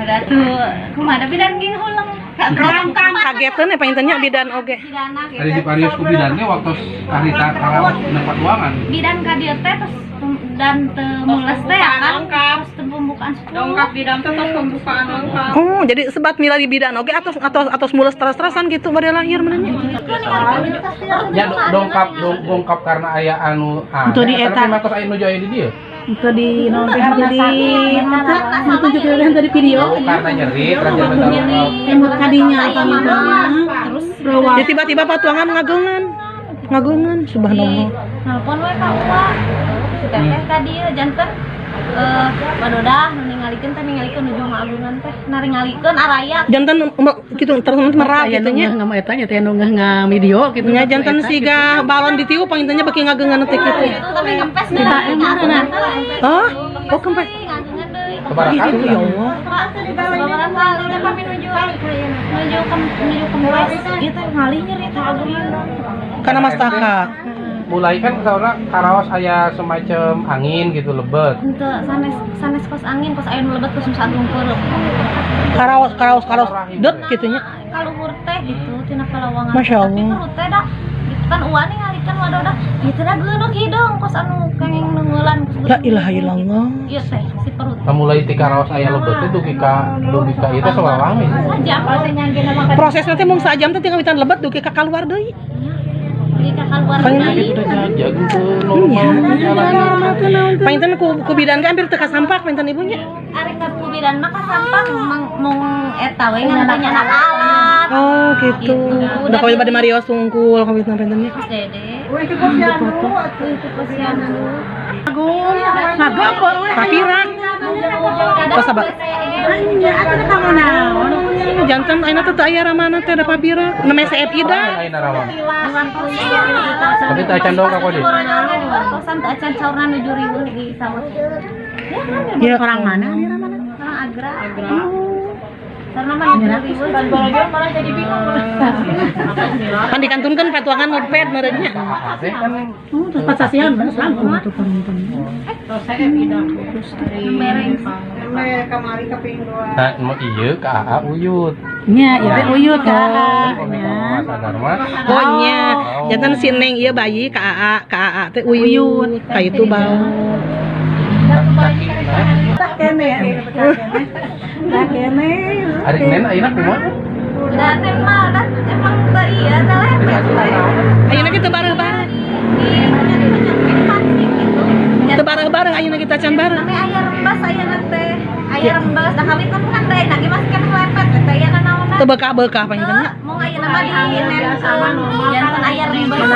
Ada tuh kumaha bidan ge ulang. Kagetan ya panginten nya bidan oge. Bidana gitu. Ari diparios ku bidan ge waktu harita karaos dina patuangan. Bidan ka dieu teh terus dan teu mules teh kan terus teu pembukaan 10. Dongkap bidan teh tos pembukaan lengkap. Oh, jadi sebat mila di bidan oge atau mules teras-terasan gitu bade lahir mananya. Ya dongkap dongkap karena aya anu ah. Itu di eta. Tapi matos aya nuju aya di dieu. Itu di naon teh di tunjuk tadi video. Oh, karena nyeri terus jadi dongkap. Emut kadinya pangintennya. Terus Rawat. Jadi tiba-tiba patuangan ngageungan. Ngageungan subhanallah. Nelpon we ka Uwa. Si teteh ka dieu janten badodah nu ningalikeun teh ningalikeun nuju ngagungan teh naringalikeun araya. Janten gitu terus merak Aya gitu nu nya. ngeh ngama eta nya teh nu ngeh video gitu. Nya janten siga balon ditiup pangintennya beki ngageungan teh kitu. Itu tapi kempes Kita emang Oh, oh kempes. Ngageungan deui. Sabaraha kali Gitu ya Allah. Sabaraha kali teh kami nuju nuju nuju kempes ieu teh ngalih nyeri teh Karena mastaka. Mulai kan saurna karaos aya semacam angin gitu lebet. Henteu sanes sanes kos angin kos aya nu lebet kos nu sagung peureum. Karaos karaos karaos det gitu nya. Kaluhur teh gitu tina palawangan. Masya Tapi Allah. perut teh dah gitu kan uwa ningalikeun wadodah ieu teh dah geuneuh hideung kos anu kenging nunggulan. La ilaha illallah. Ieu teh si perut. Nah, mulai ti karaos aya lebet teh dugi ka ieu teh sabaraha lami. Sajam. Proses nanti mung sajam teh tinggal witan lebet dugi ka kaluar deui. Jadi ka kaluar Panginten deui. Jagung tuh normal. Panginten ku bidan ge hampir teu kasampak panginten ibunya. Ari ka ku bidan mah kasampak mung eta we ngan nyanak alat. Oh, gitu. Gitu. Udah kawin pada Mario sungkul kawin pangintennya. Mas Dede. Wih, itu posyandu. Itu posyandu. Ngagopol we. Papirak. Tos sabar. Nya atuh ka naon. Janten ayeuna teh teu aya ramana teh ada papirak. Nu mese Ida. Ayeuna rawang. Tapi teu acan dongkap kok di. Kosan teu acan saurna nuju riweuh di sawah. Ya Orang mana nih mana? Orang Agra. Agra. Karena mah nuju riweuh. Malah jadi bingung. Kan dikantunkeun patuangan ngepet meureun nya. Teh kan Terus pasasian bener langkung tuh panginten. Mereng. Kamari kaping dua. Nah, mau ieu ka AA uyut. Nya, ieu teh uyut ka. Nya. Sadar mah. Oh nya, janten si Neng ieu bayi ka AA teh uyut, ka itu bau. Tah kene, tah kene. Ari Nen ayeuna kumaha? Dan emang dan emang teu ieu teh lepet we. Ayeuna kita bareng-bareng. Di Teu bareng-bareng ayeuna kita can bareng. Nami aya rembas ayeuna teh. Aya rembas da kawin kan deui lagi masih kan lepet teh aya nanaonan. Teu bekah-bekah panginten nya. Mau ayeuna mah di nenkeun janten aya rembes.